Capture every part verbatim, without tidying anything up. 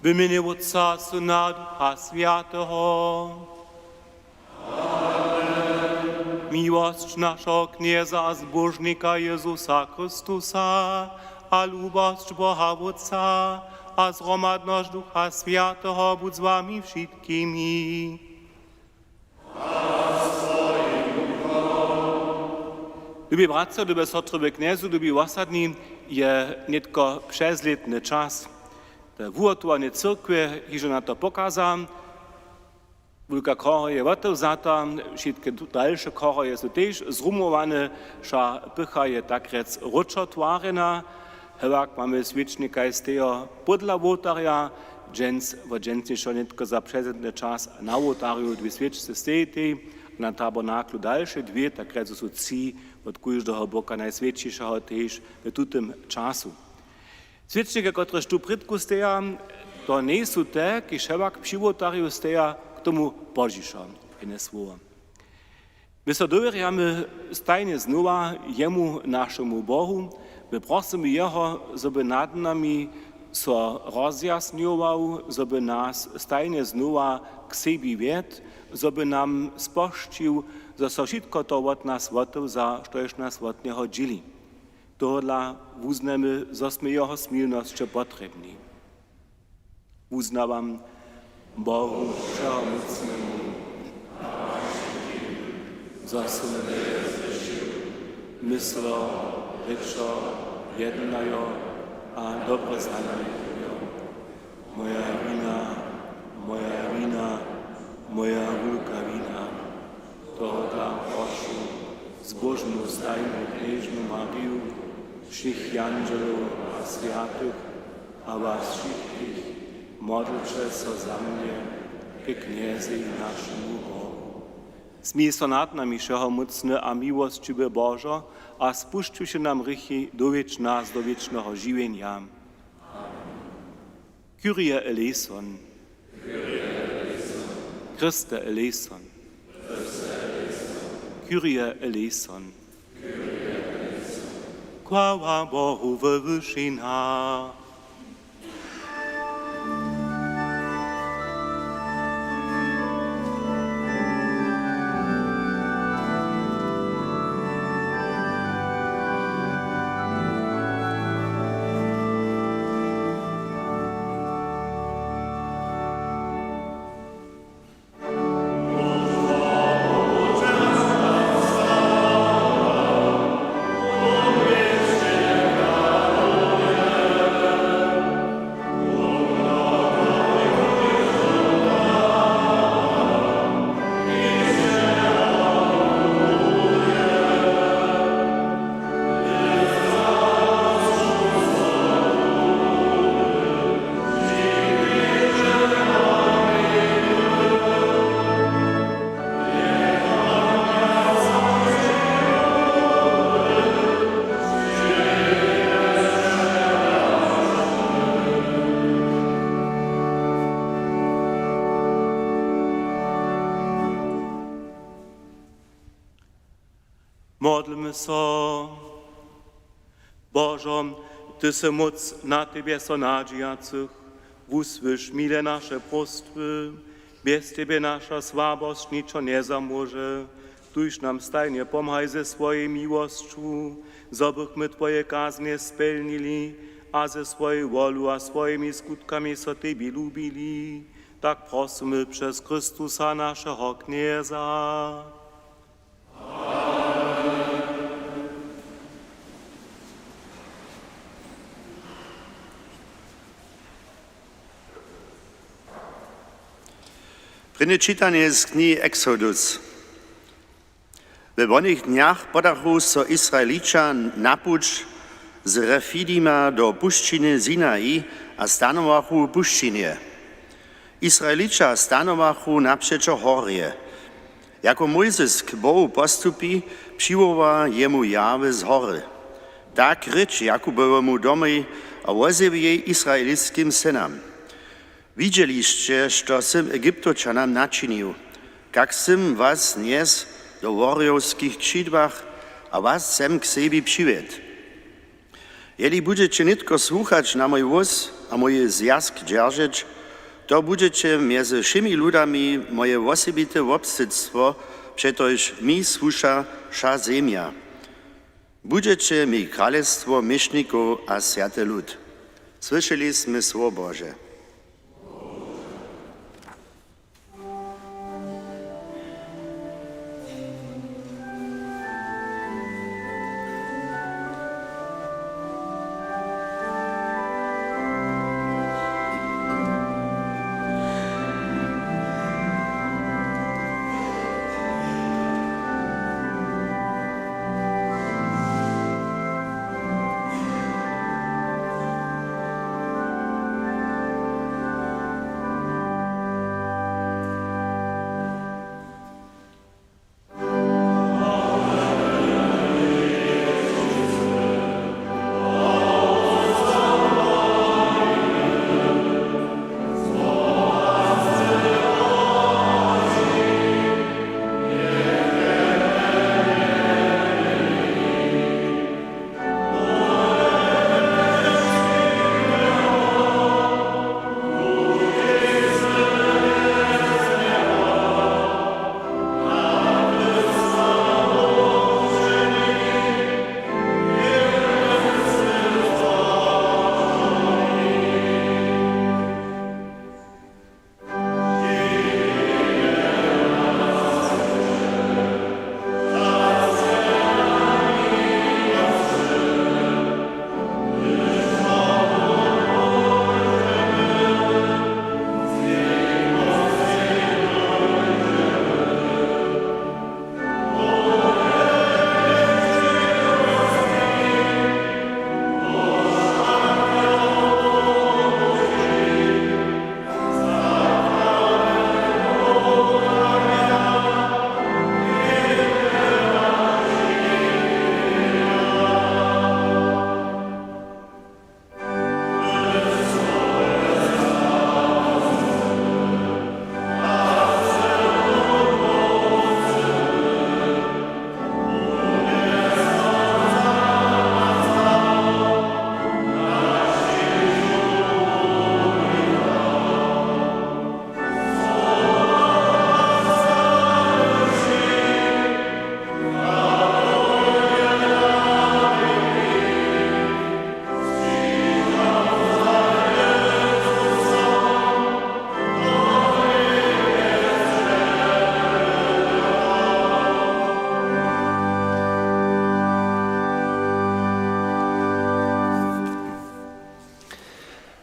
W mjenje Wótca, Syna, Ducha Swjateho. Miłosć našeho Knjeza a Zbóžnika Jězusa Chrystusa a lubosć Boha Wótca a zhromadnosć Ducha Swjateho budź z wami wšitkimi. Lubi bratřa, lube sotry w Knjezu, lubi wosadni, je nětko přezlětny čas. To wuhotowanje cyrkwje hižo na to pokaza. Wulka chora je wotewzata, wšitke d-, dalše choroje su tež zrumowane, wša pycha je tak rjec wróćo twarjena. Hewak mamy swěčnika z teho pódla wołtarja, dźens, wot dźensnišeho nětko za přezentny čas na wołtarju dwě swěčce stejitej, na tabernaklu dalše dwě, tak rjec su tři wot kóždeho boka Najswjećišeho tež w tutym času. Swěčnike, kotrež tu prědku steja, to njejsu te, kiž hewak při wołtarju steja, k tomu pozdźišo jene słowo. My so dowěrjamy stajnje znowa jemu, našemu Bohu. My prosymy jeho, zo by nad nami so rozjasnjował, zo by nas stajnje znowa k sebi wjedł, zo by nam spožčił, zo so wšitko to wot nas wotewza, štož nas wot njeho dźěli. Tohodla wuznajmy, zo smy jeho smilnosće potrjebni. Wuznawam Bohu Wšehomócnemu, zo sym zhrěšił, myslo, rěčo, jednajo a dobre zanjechujo. Moja wina, moja wina, moja wulka wina. Tohodla prošu zbóžnu stajnu knježnu Mariju, wšěch jandźelow a swjatych a was wšitkich, modlće so za mnje ke Knjezej, našemu Bohu. Smil so nad nami, wšehomócny a miłosćiwy Božo, a spušćiwši nam hrěchi, dowjedź nas do wěčneho žiwjenja. Kyrie eleison. Christe eleison. Kyrie eleison. Chwała Bohu we wyšinach. Modlmy so. Božo, ty sy móc na tebje so nadźijacych, wusłyš mile naše próstwy. Bjez tebje naša słabosć ničo njezamóže. Tuž nam stajnje pomhaj ze swojej miłosću, zo bychmy twoje kaznje spjelnili a ze swojej wolu a swojimi skutkami so tebi lubili. Tak prosymy přez Chrystusa, našeho Knjeza. Prěnje čitanje z knihi Exodus. We wonych dnjach podachu so Izraelića na puć z Refidima do pušćiny Sinai a stanowachu w pušćinje. Izraelića stanowachu napřećo horje. Jako Mójzes k Bohu postupi, přiwoła jemu Jahwe z hory: Tak rěč Jakubowemu domej a wozjewjej izraelskim synam: Widźeli sće, što sym Egiptoćanam načinił, kak sym was njesł do worjowskich křidłach a was sem k sebi přiwjedł. Jeli budźeće nětko słuchać na mój hłós a mój zwjazk dźeržeć, to budźeće mjez wšěmi ludami moje wosebite wobsydstwo, přetož mi słuša wša zemja. Budźeće mi kralestwo měšnikow a swjaty lud. Słyšeli smy słowo Bože.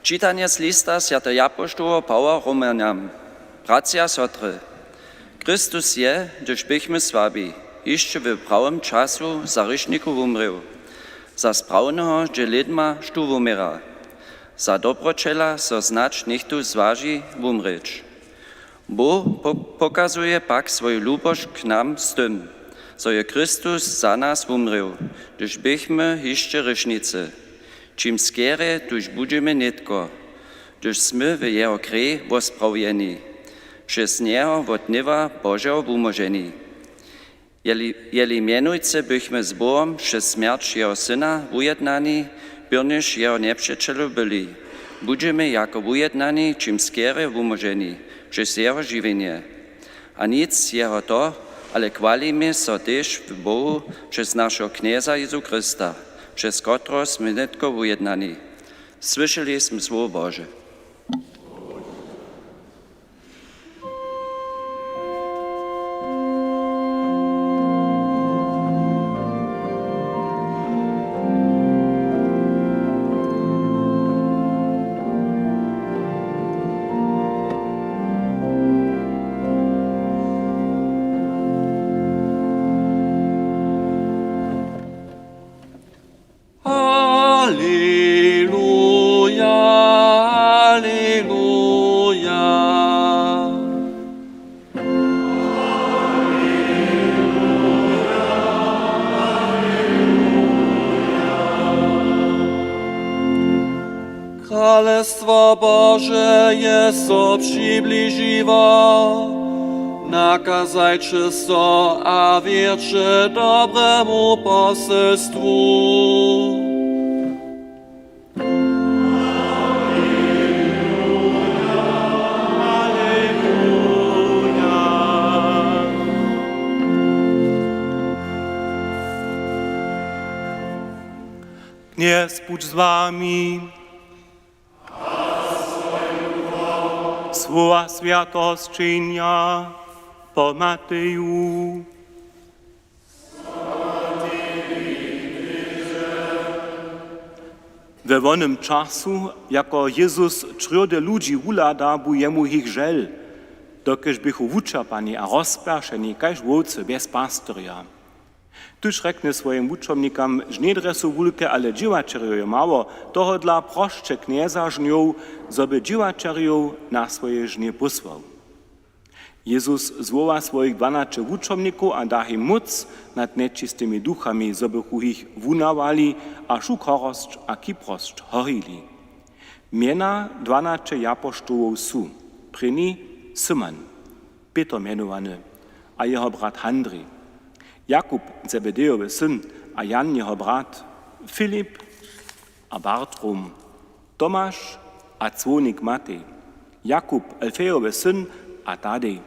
Čitanje z lista swjateho japoštoła Pawoła Romanam. Bratřa a sotry, Chrystus je, hdyž běchmy słabi, hišće w prawym času za hrěšnikow wumrěł, za sprawneho, hdźe lědma štó wuměra, za dobroćela, zo snadź něchtó zwaži wumrěć. Bóh po-, pokazuje pak swoju lubosć k nam z tym, zo je Chrystus za nas wumrěł, hdyž běchmy hišće hrěšnicy. Čim skerje tuž budźemy nětko, hdyž smy w jeho krej wosprawjeni, přez njeho wot hněwa Božeho wumóženi. Jeli, jeli mjenujcy bychmy z Bohom přez smjerć jeho syna wujednani, pyrnjež jeho njepřećelu byli, budźemy jako wujednani čim skerje wumóženi přez jeho žiwjenje. A nic jeho to, ale chwalimy so tež w Bohu přez našeho Knjeza Jezu Chrysta, přez kotreho smy nětko wujednani. Słyšeli smy słowo Bože. Aleluja, aleluja. Kralestwo Bože je so přibližiło. Nakazajće so a wěrće dobremu posylstwu. Knjez budź z wami. Słowa swjateho sćenja po Mateju. We wonym času, jako Jezus črjódy ludźi wuhlada, bu jemu jich žel, dokelž běchu wučerpani a rozplašeni kaž wowcy bjez pastyrja. Tuž rjekny swojim wučomnikam: Žnjedrje su wulke, ale dźěłaćerjow je mało, tohodla prosće Knjeza žnjow, zo by dźěłaćerjow na swoje žnje pósłał. Jezus zwoła swojich dwanaće wučomnikow a da jim móc nad nječistymi duchami, zo bychu jich wunawali a wšu chorosć a kiprosć horili. Mjena dwanaće japoštołow su: prěni Syman, Pětr mjenowany, a jeho brat Handrij, Jakub, Zebedejowy syn, a Jan, jeho brat, Filip a Bartrom, Tomaš a cłownik Matej, Jakub, Alfejowy syn, a Tadej,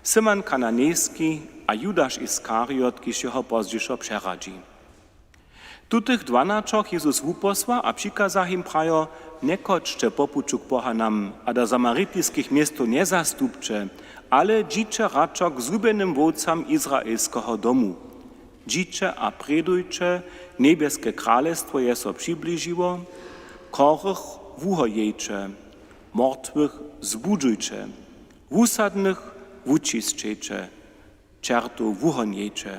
Syman Kananejski a Judaš Iskariot, kiž jeho pozdźišo přeradźi. Tutych dwanaćoch Jezus wuposła a přikaza jim, prajo: Njechodźće po puću k pohanam a do samaritiskich městow njezastupće, ale dźiće radšo k zhubjenym wowcam izraelskeho domu. Dźiće a prědujće, njebjeske kralestwo je so přibližiło. Chorych wuhojejće, mortwych zbudźujće, wusadnych wučisćejće, čertow wuhonjejće.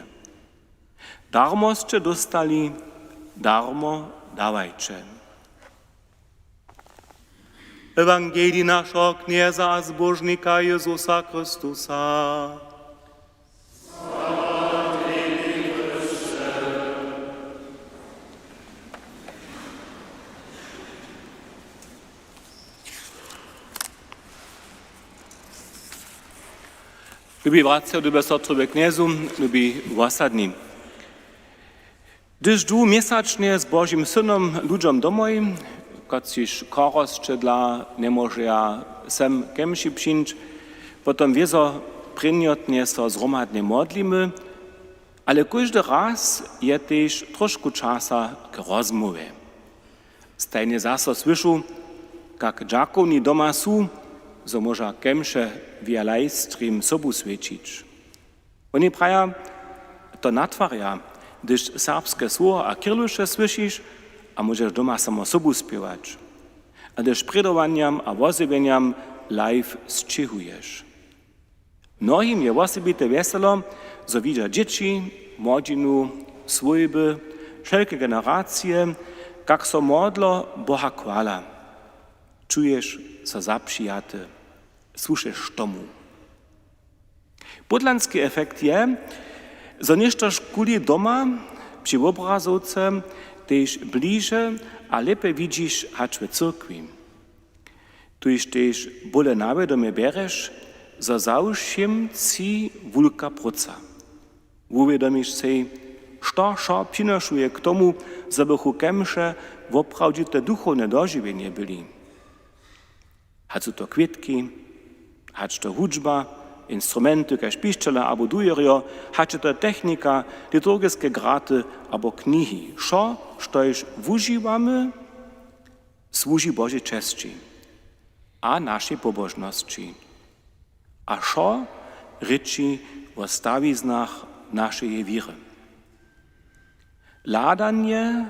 Darmo sće dóstali, darmo dawajće. Ewangelij našeho Knjeza a Zbóžnika Jezusa Chrystusa. Lubi bratřa, lube sotry we Knjezu, lubi wosadni. Hdyž dwuměsačnje z Božim Synom ludźom domoj, kotřiž chorosće dla njemóžeja sem ke mši přińć, potom wězo prěnjotnje so zhromadnje modlimy, ale kóždy raz je tež trošku časa k rozmołwje. Stajnje zaso słyšu, kak dźakowni doma su, zo móža ke mše via livestream sobu swjećić. Woni praja: To natwarja, hdyž serbske słowa a kyrluše słyšiš a móžeš doma samo sobu spěwać, a hdyž prědowanjam a wozjewjenjam live sćěhuješ. Mnohim je wosebite wjeselo, zo widźa dźěći, młodźinu, swójby, wšelke generacije, kak so modlo, Boha chwala. Čuješ so zapřijaty, słušeš tomu. Pódlanski efekt je, zo něštožkuli doma při wobrazowce tež bliže a lěpje widźiš hač w cyrkwi. Tuž tež bóle na wědomje bjerješ, zo za wšěm tři wulka próca. Wuwědomiš sej, što wšo přinošuje k tomu, zo bychu ke mše woprawdźite duchowne dožiwjenje byli. Hač su to kwětki, hač to hudźba, instrumenty kaž pišćele abo dujerjo, hač je to technika, liturgiske graty abo knihi. Wšo, štož wužiwamy, słuži Božej česći a našej pobožnosći. A wšo rěči wo stawiznach našeje wěry. Hladanje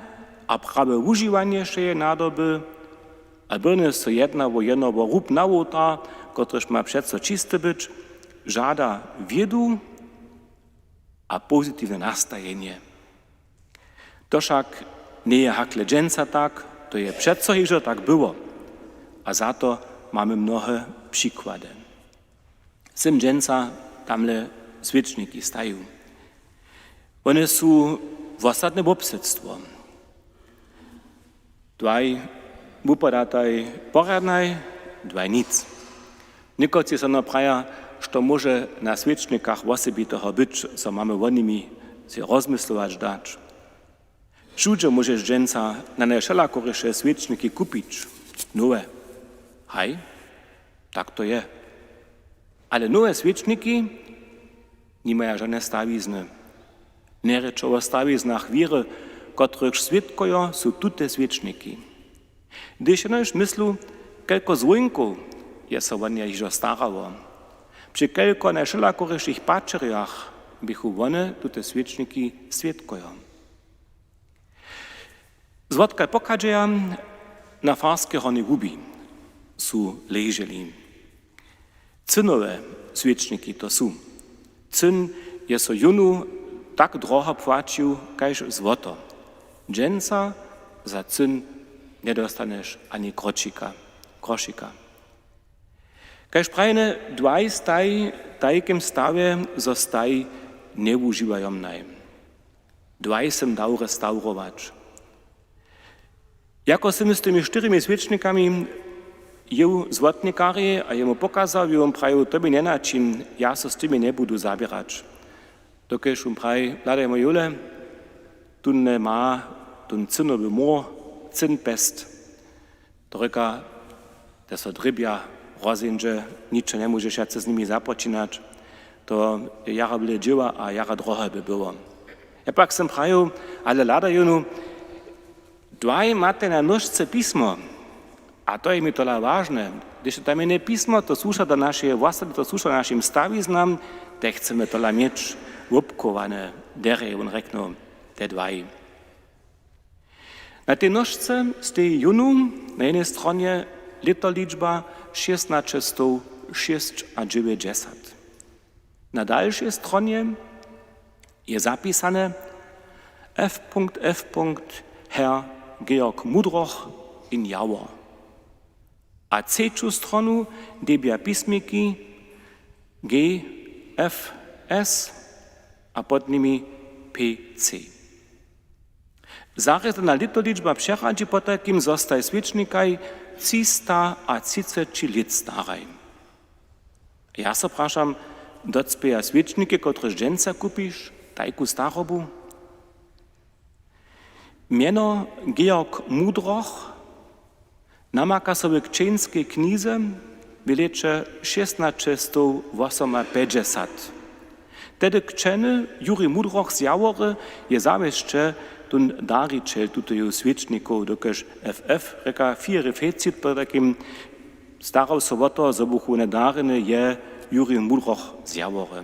a prawe wužiwanje wšeje nadoby, a byrnje so jednało jeno wo rup na wołtar, kotryž ma přeco čisty być, žada wědu a pozitiwne nastajenje. To wšak njeje hakle dźensa tak, to je přeco hižo tak było. A za to mamy mnohe přikłady. Sym dźensa tamle swěčniki stajił. Wone su wosadne wobsydstwo. Dwaj wupadataj porjadnaj, dwaj nic. Někotři so no praja, što móže na swěčnikach wosebiteho być, zo mamy wo nimi sej rozmyslować dać. Wšudźe móžeš dźensa na najwšelakoriše swěčniki kupić. Nowe. Haj, tak to je. Ale nowe swěčniki nimaja žane stawizny. Njerěčo wo stawiznach wěry, kotrychž swědkojo su tute swěčniki. Hdyž jenož myslu, kelko zwónkow je so wonje hižo starało, při kelko najwšelakorišich pačerjach běchu wone tute swěčniki swědkojo. Złotka pochadźeja na farskej Hornjej Łubi su leželi. Cynowe swěčniki to su. Cyn je so jónu tak droho płaćił kaž złoto. Dźensa za cyn njedostanješ ani krošika. Kaž prajene, dwaj staj w tajkim stawje, zo staj njewužiwajomnaj. Dwaj sym dał restaurować. Jako sym z tymi štyrimi swěčnikami jěł złotnikarjej a jemu pokazał, je wón prajił: „To mi njenačin, ja so z tymi njebudu zaběrać.“ Dokelž wón praji: „Hladaj, mój jóle, tón ma tón cynowy mór, cyn pjest.“ To rěka, te so drěbja, rozjeńdźe, ničo njemóžeš wjace z nimi započinać. To je jara wjele dźěła a jara drohe by było. Ja pak sym prajił: „Ale hladaj jónu, dwaj mataj na nóžce pismo. A to je mi tola wažne. Hdyž je tam jene pismo, to słuša do našeje wosady, to słuša našim stawiznam, te chcemy tola měć wobchowane derje“, wón rjeknył, „te dwaj.“ Na tej nóžce steji jónu na jenej stronje lětoličba šěstnaće stow šěsć a dźewjećdźesat. Na dalšej stronje je zapisane F F. Herr Georg Mudroch in Jawor. A třeću stronu debja pismiki G F S a pod nimi P C. Zarězana lětoličba přeradźi potajkim, zo staj swěčnikaj třista a třiceći lět staraj. Ja so prašam, docpěja swěčniki, kotrež dźensa kupiš, tajku starobu? Mjeno Georg Mudroch namaka so w křćeńskej knize w lěće šěstnaće stow wosomapjećdźesat. Tehdy křćeny Jurij Mudroch z Jawory je zawěsće tón darićel tuteju swěčnikow, dokelž F F rěka fireafjećdźesat, pod takim starał so wo to, zo buchu wone darjene, je Jurij Mudroch z Jawory.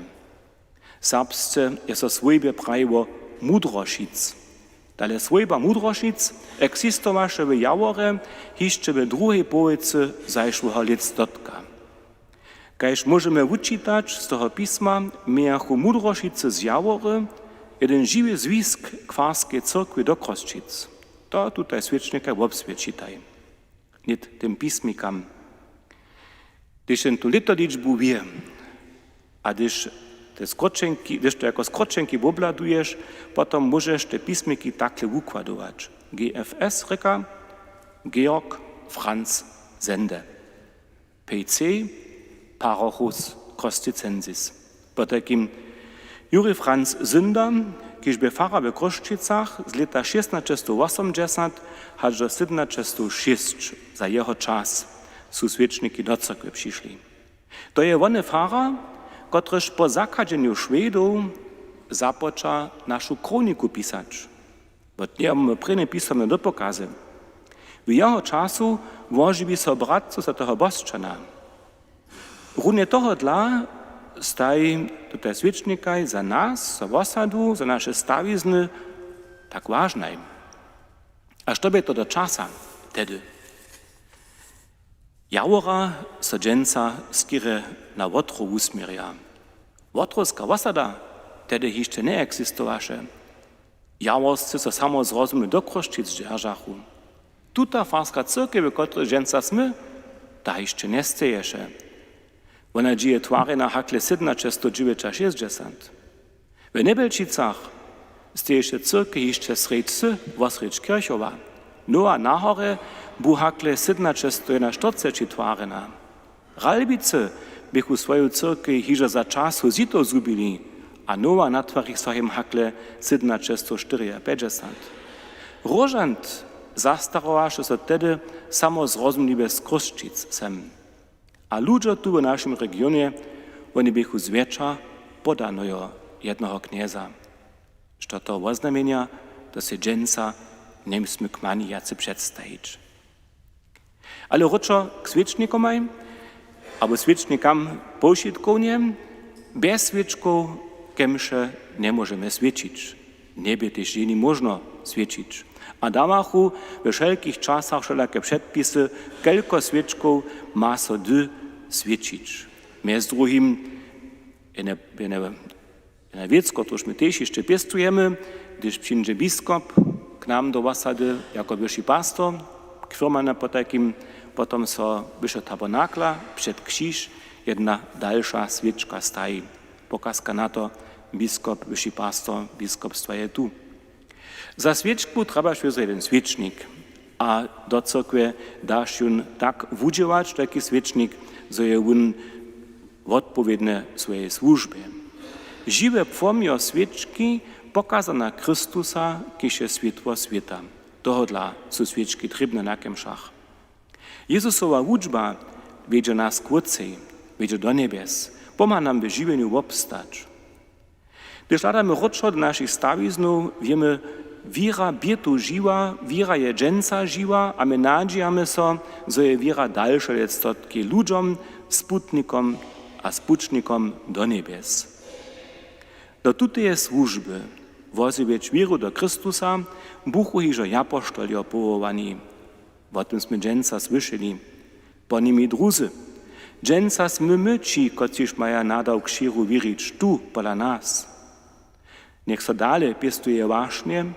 W serbsce je so swójbje prajiło Mudrošic. Tale swójba Mudrošic eksistowaše w Jaworje hišće w druhej połojcy zašłeho lětstotka. Kaž móžemy wučitać z toho pisma, mějachu Mudrošicy z Jaworje jedyn žiwy zwisk k farskeje cyrkwi do Chrósćic. To tutaj swěčnikaj wobswědčitaj. Nět tym pismikam. Hdyž jen tu lětoličbu wě a hdyž te skróćenki, hdyž to jako skróćenki wobhladuješ, potom móžeš te pismiki takle wukładować. G F S rěka Georg Franz Sende. P C Parochus Chrosćicensis. Potajkim Jurij Franz Sende, kiž bě farar w Chrósćicach z lěta šěstnaće stow wosomdźesat hač do sydomnaće stow šěsć, za jeho čas su swěčniki do cyrkwje přišli. To je wone farar, kotryž po zachadźenju Šwedow započa našu kroniku pisać. Wot njeho mamy prěnje pisomne dopokazy. W jeho času wožiwi so bratřo swjateho Bosćana. Runje tohodla staj tutaj swěčnikaj za nas, za wosadu, za naše stawizny tak wažnaj. A što bě to do časa tehdy? Jawora so dźensa skerje na Wotrow wusměrja. Wotrowska wosada tehdy hišće njeeksistowaše. Jaworscy so samozrozumnje do Chrósćic zdźeržachu. Tuta farska cyrkej, w kotrej dźensa smy, ta hišće njesteješe. Wona dźi je twarjena hakle sydomnaće stow dźewjećašěsćdźesat. W Njebjelčicach steješe cyrkej hišće srjedź wsy wosrjedź kěrchowa. Nowa na horje bu hakle sydomnaće stow jedenaštyrceći twarjena. Ralbicy běchu swoju cyrkej hižo za času Žitow zhubili a nowa natwari so jim hakle sydomnaće stow štyriapjećdźesat. Róžant zastarowaše so tehdy samozrozumliwje z Chrósćic sem. A ludźo tu w našim regionje, woni běchu zwjetša podaneho jednoho knjeza. Što toho woznamjenja to sej dźensa njemysmy k mani wjace předstajić. Ale wróćo k swěčnikomaj, abo swěčnikam powšitkownje. Bjez swěčkow ke mše njemóžemy swěčić. Njebě tež jeni móžno swěčić. A dawachu we wšelkich časach wšelake předpisy, kelko swěčkow ma so hdy swěčić. Mjez druhim je ne-, je ne-, jedna wěc, kotruž my tež hišće pěstujemy, hdyž přińdźe biskop k nam do wosady jako wyši pastor, k firmana potajkim, potom so wyšeho tabernakla před křiž jedna dalša swěčka staji. Pokazka na to, biskop, wyši pastor biskopstwa je tu. Za swěčku trjebaš wězo jeden swěčnik a do cyrkwje daš jón tak wudźěłać, tajki swěčnik, zo je wón wotpowědny swojej słužbje. Žiwe płomjo swěčki pokaza na Chrystusa, kiž je swětło swěta. Tohodla su swěčki trěbne na kemšach. Jezusowa wučba wjedźe nas k Wótcej, wjedźe do njebjes, pomha nam w žiwjenju wobstać. Hdyž hladamy wróćo do našich stawiznow, wěmy, wěra bě tu žiwa, wěra je dźensa žiwa a my nadźijamy so, zo je wěra dalše lětstotki ludźom, sputnikom a spućnikom do njebjes. Do tuteje słužby wozjewjeć wěru do Chrystusa buchu hižo japoštoljo powołani. Wo tym smy dźensa słyšeli. Po nimi druzy. Dźensa smy my ći, kotřiž maja nadawk šěru wěrić tu pola nas. Njech so dale pěstuje wašnje,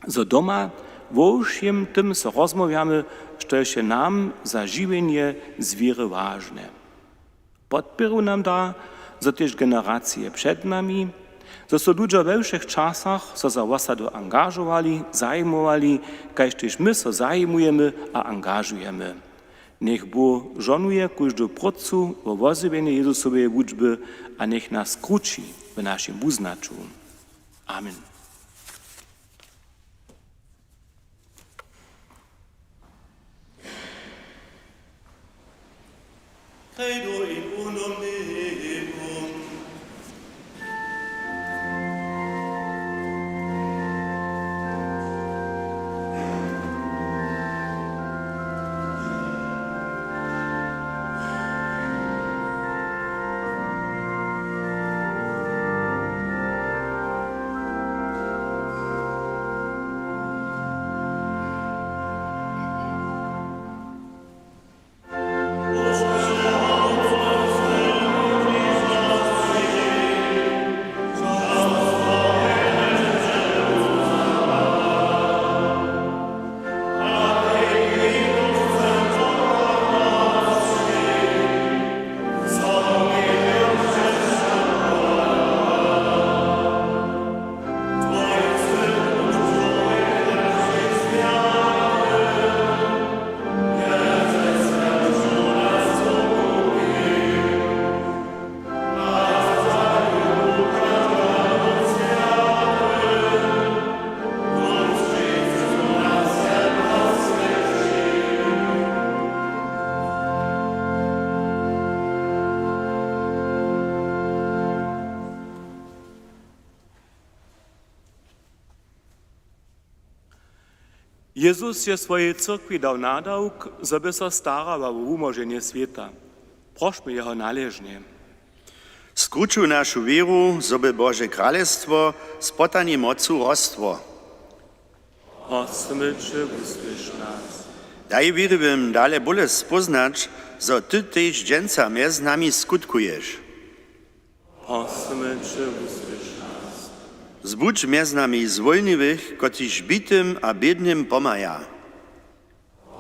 zo doma wo wšěm tym so rozmołwjamy, štož je nam za žiwjenje z wěry wažne. Podpěru nam da, zo tež generacije před nami, zo su ludźo we wšěch časach so za wosadu angažowali, zajimowali, kaž tež my so zajimujemy a angažujemy. Njech Bóh žohnuje kóždu prócu wo wozjewjenje Jezusoweje wučby a njech nas krući w našim wuznaću. Amen. Credo in unum Deum. Jezus je swojej cyrkwi dał nadawk, zo by so starała wo wumóženje swěta. Prošmy jeho naležnje. Skrućuj našu wěru, zo by Bože kralestwo z potajnej mocu rostło. Prosymy će, wusłyš nas. Daj wěriwym dale bóle spóznać, zo ty tež dźensa mjez nami skutkuješ. Prosymy će, wusłyš nas. Zbudź mjez nami zwólniwych, kotřiž bitym a bědnym pomhaja.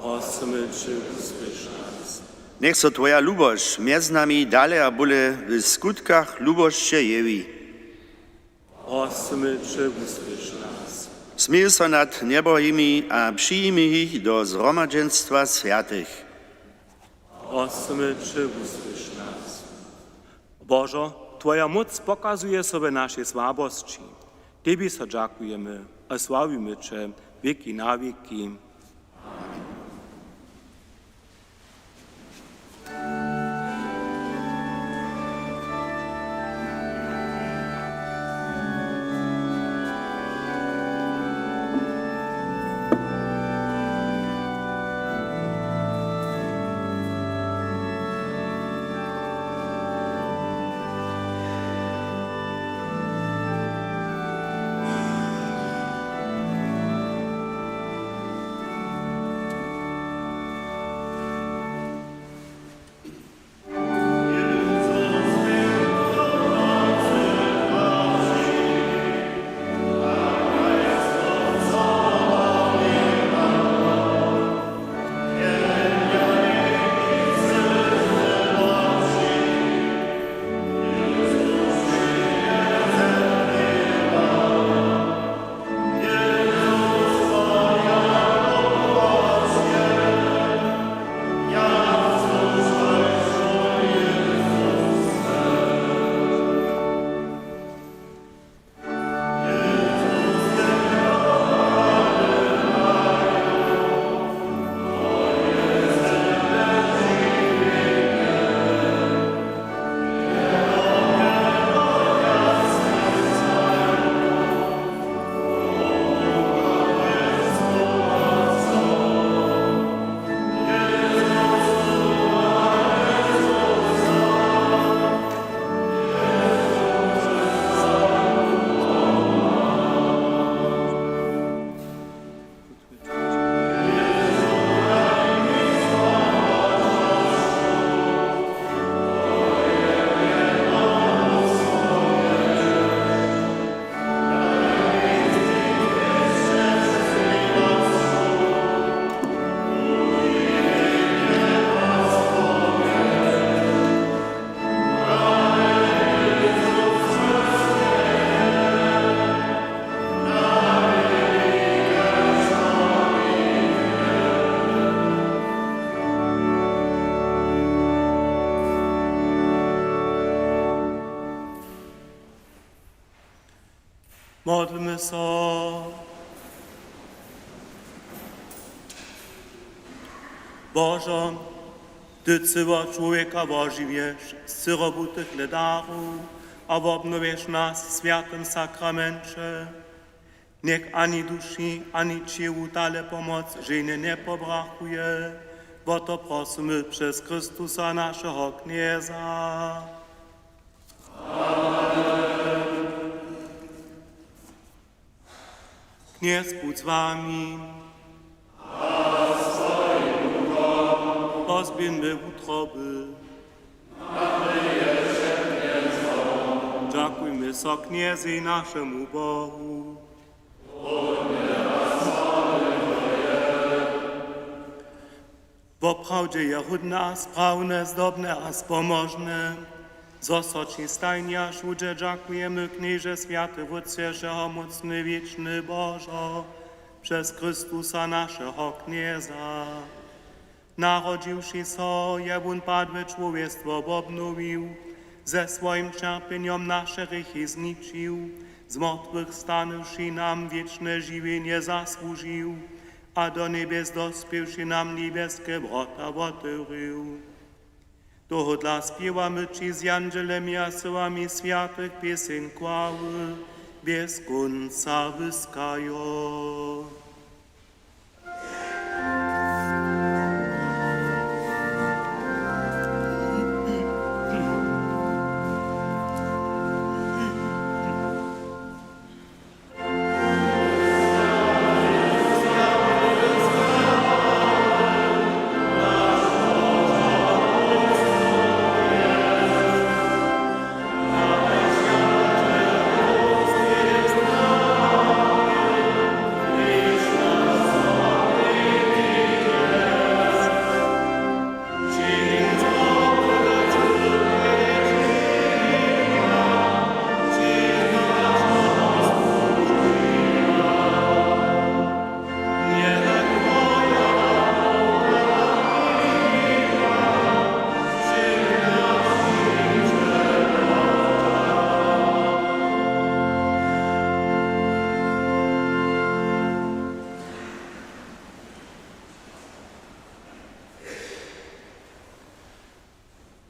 Prosymy će, wusłyš nas. Njech so twoja lubosć mjez nami dale a bóle w skutkach lubosće jewi. Prosymy će, wusłyš nas. Smil so nad njebohimi a přijimi jich do zhromadźenstwa swjatych. Prosymy će, wusłyš nas. Božo, twoja móc pokazuje so w našej słabosći. Tebi so dźakujemy a sławimy će wěki na wěki. Modlmy so. Božo, ty cyło čłowjeka wožiwješ z cyrobu tych ledarow a wobnowješ nas w swjatym sakramenće. Njech ani duši, ani ćěłu tale pomoc ženje njepobrachuje. Wo to prosymy přez Chrystusa, našeho Knjeza. Knjez budź z wami. Pozběhńmy wutroby. Dźakujmy so Knjezej, našemu Bohu. Woprawdźe je hódne a sprawne, zdobne a spomožne, zo so ći stajnje a wšudźe dźakujemy, Knježe, swjaty Wótče, wšehomócny, wěčny Božo, přez Chrystusa, našeho Knjeza. Narodźiwši so, je wón padłe čłowjestwo wobnowił, ze swojim ćerpjenjom naše hrěchi zničił, z mortwych stanywši nam wěčne žiwjenje zasłužił a do njebjes dospěwši nam njebjeske wrota wotewrił. Tohodla spěwamy ći z jandźelemi a syłami swjatych pěseń chwały bjez kónca wyskajo.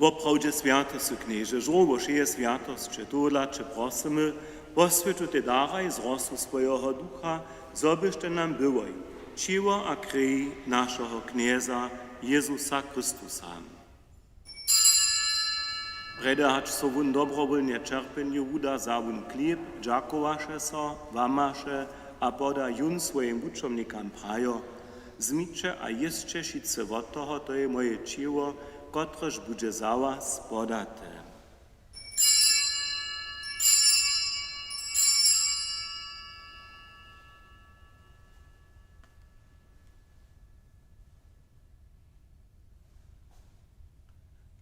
Woprawdźe swjaty sy, Knježe, žórło wšeje swjatosće. Tohodla će prosymy, woswjeć tutej daraj z rosu swojeho Ducha, zo byštej nam byłoj ćěło a krej našeho Knjeza Jezusa Chrystusa. Prjedy hač so wón dobrowólnje ćerpjenju wuda, wza wón chlěb, dźakowaše so, łamaše a poda jón swojim wučomnikam, prajo: Wzmiće a jěsće wšitcy wot toho, to je moje ćěło, kotrež budźe za was podate.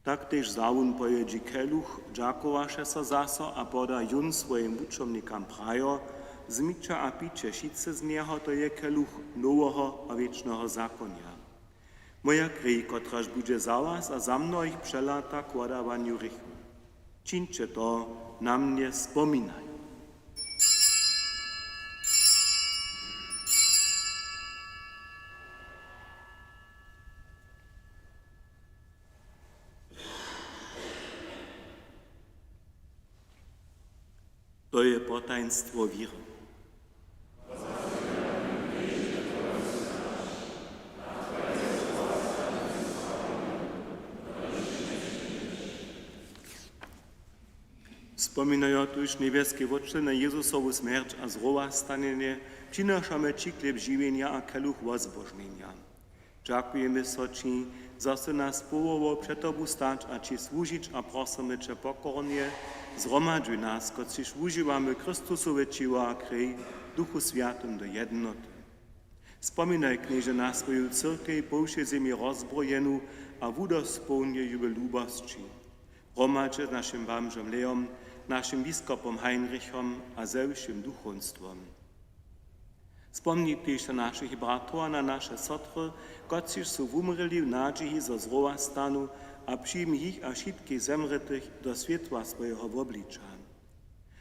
Tak tež wza wón po jědźi keluch, dźakowaše so zaso a poda jón swojim wučomnikam, prajo: Wzmiće a piće wšitcy z njeho, to je keluch noweho a wěčneho zakonja. Moja krej, kotraž budźe za was a za mnohich přelata k wodawanju hrěchow. Čińće to na mnje spominajo. To je potajnstwo wěry. Spominajo tuž, njebjeski Wótče, na Jezusowu smjerć a zrowastanjenje, přinašamy ći chlěb žiwjenja a keluch wozbožnjenja. Dźakujemy so ći, zo sy nas powołał před tobu stać a ći słužić, a prosymy će pokornje: Zhromadźuj nas, kotřiž wužiwamy Chrystusowe ćěło a krej, w Duchu Swjatym do jednoty. Spominaj, Knježe, na swoju cyrkej po wšej zemi rozbrojenu a wudospołnjej ju w lubosći. Hromadźe z našim bamžom Leom, našim biskopom Heinrichom a ze wšěm duchowstwom. Spomni tež na našich bratrow a na naše sotry, kotřiž su wumrěli w nadźiji, zo zrowastanu, a přijmi jich a wšitkich zemrětych do swětła swojeho wobliča.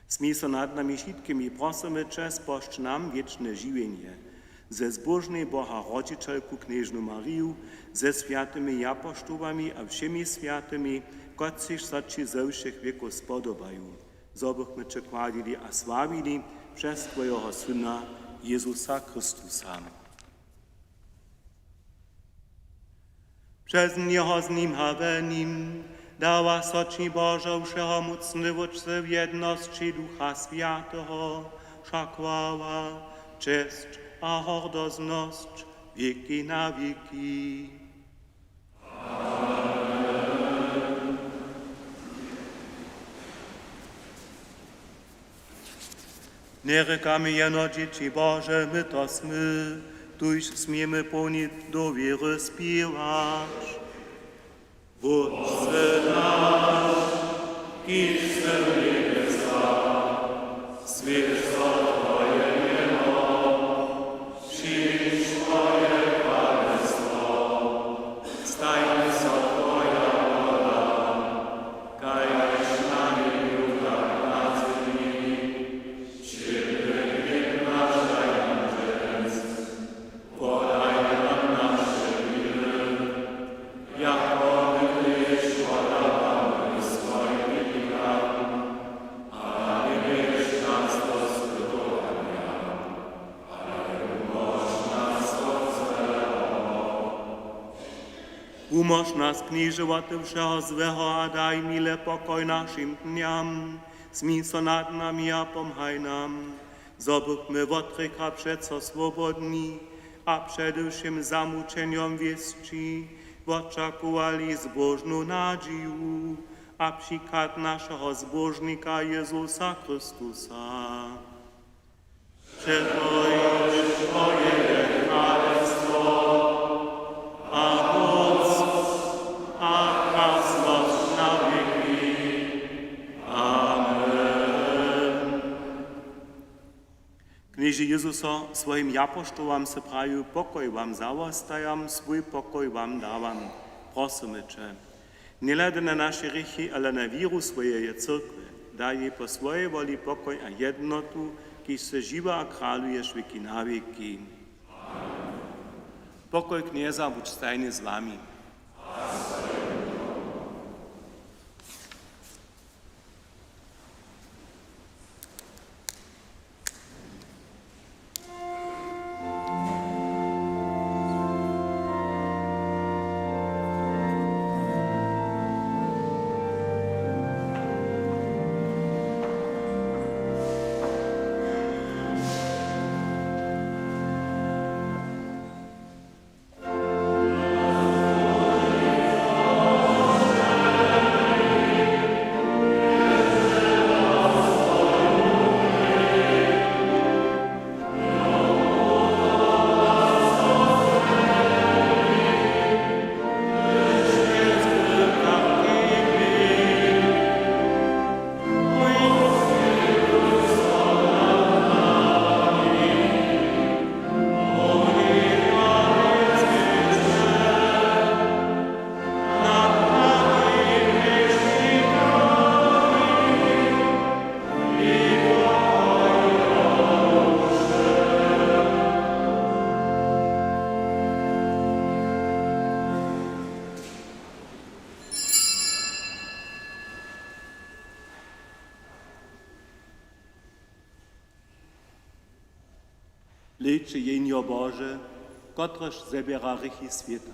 Smil so nad nami wšitkimi, prosymy će, spožč nam wěčne žiwjenje ze zbóžnej Boha rodźićelku knježnu Mariju, ze swjatymi japoštołami a wšěmi swjatymi, kotřiž so ći ze wšěch wěkow spodobaju, zo bychmy će chwalili a sławili přez twojeho Syna Jezusa Chrystusa. Přez njeho, z nim a w nim dawa so ći, Božo, wšehomócny Wótče, w jednosći Ducha Swjateho wša chwała, česć a hordoznosć wěki na wěki. Njerěkamy jeno dźěći Bože, my to smy, tuž směmy połni dowěry spěwać: Wótče naš, kiž sy w njebjesach, swjeć so twoje mjeno, přińdź twoje kralestwo, stań so twoja wola, kaž na njebju, tak na zemi. Wšědny chlěb naš daj nam dźens, wodaj nam naše winy, jako my tež wodawamy swojim winikam, a njewjedź nas do spytowanja, ale wumóž nas wot złeho. Wumóž nas, Knježe, wot wšeho złeho a daj mile pokoj našim dnjam. Smil so nad nami a pomhaj nam, zo bychmy wot hrěcha přeco swobodni a přede wšěm zamućenjom wěsći wočakowali zbóžnu nadźiju a přichad našeho Zbóžnika Jezusa Chrystusa. Přetož twoje je kralestwo a móc a krasnosć na wěki. Amen. Knježe Jezuso, swojim japoštołam sy prajił: Pokoj wam zawostajam, swój pokoj wam dawam. Prosymy će, njehladaj na naše hrěchi, ale na wěru swojeje cyrkwje, daj jej po swojej woli pokoj a jednotu, kiž sy žiwy a kraluješ wěki na wěki. Pokoj Knjeza budź stajnje z wami. Hlejće, Jehnjo Bože, kotrež zběra hrěchi swěta.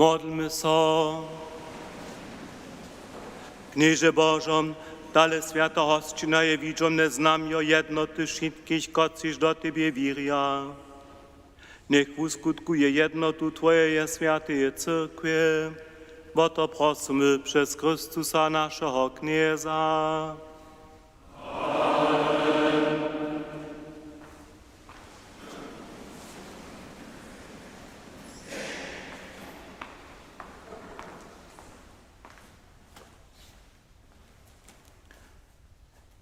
Modlmy so. Knježe Božo, dale swjata hosćina je widźomne znamjo jednoty wšitkich, kotřiž do Tebje wěrja. Njech wuskutkuje jednotu Twojeje swjateje cyrkwje. Wo to prosymy přez Chrystusa, našeho Knjeza.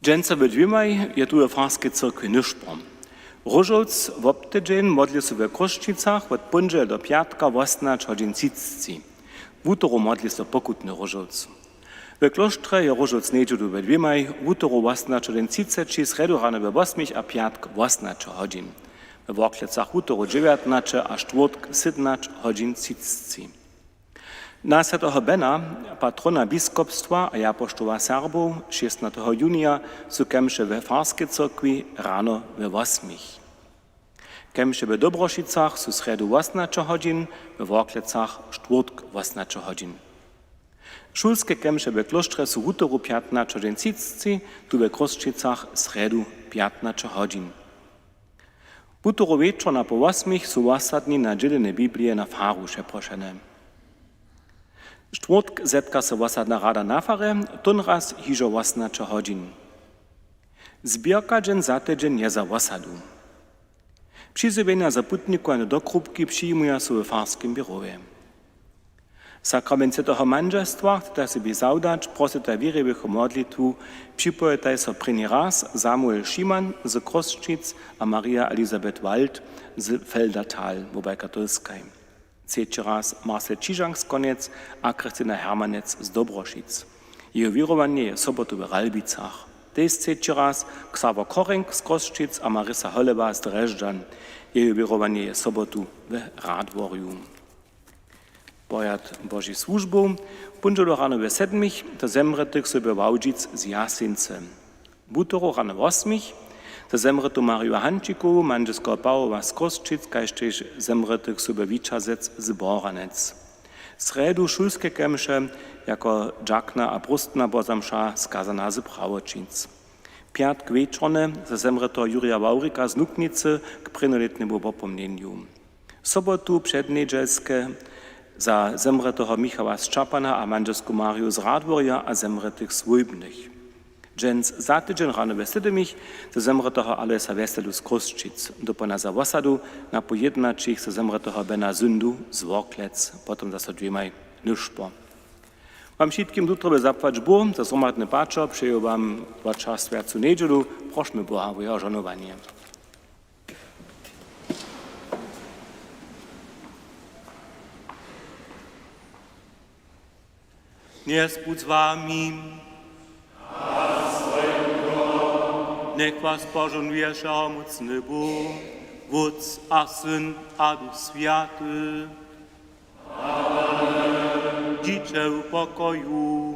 Dźensa we dwěmaj je tu we farskej cyrkwi nyšpor. Róžowc wobtydźeń modli so we Chrósćicach wot póndźele do pjatka wosomnaće hodźin třiceći. Wutoru modli so pokutny róžowc. We klóštrje je róžowc njedźelu we dwěmaj, wutoru wosomnaće hodźin třiceći, srjedu rano we wosmich a pjatk wosomnaće hodźin. We Worklecach wutoru dźewjatnaće a štwórtk sydomnaće hodźin třiceći. Na swjateho Bena, patrona biskopstwa a japoštoła Serbow, šěstnateho junija su kemše we farskej cyrkwi rano we wosmich. Kemše we Dobrošicach su srjedu wosomnaće hodźin, we Worklecach štwórtk wosomnaće hodźin. Šulske kemše we klóštrje su wutoru pjatnaće hodźin třiceći, tu we Chrósćicach srjedu pjatnaće hodźin. Wutoru wječor na poł wosmich su wosadni na dźělenje Biblije na faru přeprošene. Štwórtk zetka so wosadna rada na farje, tónraz hižo wosomnaće hodźin. Zběrka dźensa tydźeń je za wosadu. Přizjewjenja za putnikowanje do Krupki přijimuja so we farskim běrowje. Sakrament swjateho mandźelstwa chceta sebi zawdać, prosyta wěriwych wo modlitwu, připojitaj so prěni raz Samuel Šiman z Chrósćic a Maria Elisabeth Wald z Feldertal, wobaj katolskaj. Třeći raz Marcel Čižank z Konjec a Christina Hermanec z Dobrošic. Jeho wěrowanje je sobotu w Ralbicach. Tež třeći raz Xaver Korenk z Chrósćic a Marisa Holewa z Drježdźan. Jeho wěrowanje je sobotu w Radworju. Porjad Božich słužbow. Póndźelu rano we sedmich do zemrětych soby Ławdźic z Jaseńcy. Wutoru rano wosmich za zemrětu Mariju Hančikowu, mandźelskeho Pawoła z Chrósćic, kaž tež zemrětych soby Wićazec z Bohranec. Srjedu šulske kemše jako dźakna a próstna bozamša skazana z Prawoćic. Pjatk wječornje za zemrěteho Jurja Wawrika z Nuknicy k prěnjolětnemu wopomnjenju. Sobotu přednjedźelske za zemrěteho Michała Sćapana a mandźelsku Mariju z Radworja a zemrětych swójbnych. Dźens za tydźeń rano we sydomich za zemrěteho Alojsa Wjeselu z Chrósćic, dopołdnja za wosadu, na poł jědnaćich za zemrěteho Bena Zyndu z Worklec, potom zaso dwěmaj nyšpor. Wam wšitkim dutrowy zapłać Bóh za zhromadne pačer, přeju wam wot čas swjacu njedźelu, prošmy Boha wo jeho žohnowanje. Knjez budź z wami. Njech was požohnuje wšehomócny Bóh, Wótc a Syn a Duch Swjaty. Dźiće w pokoju.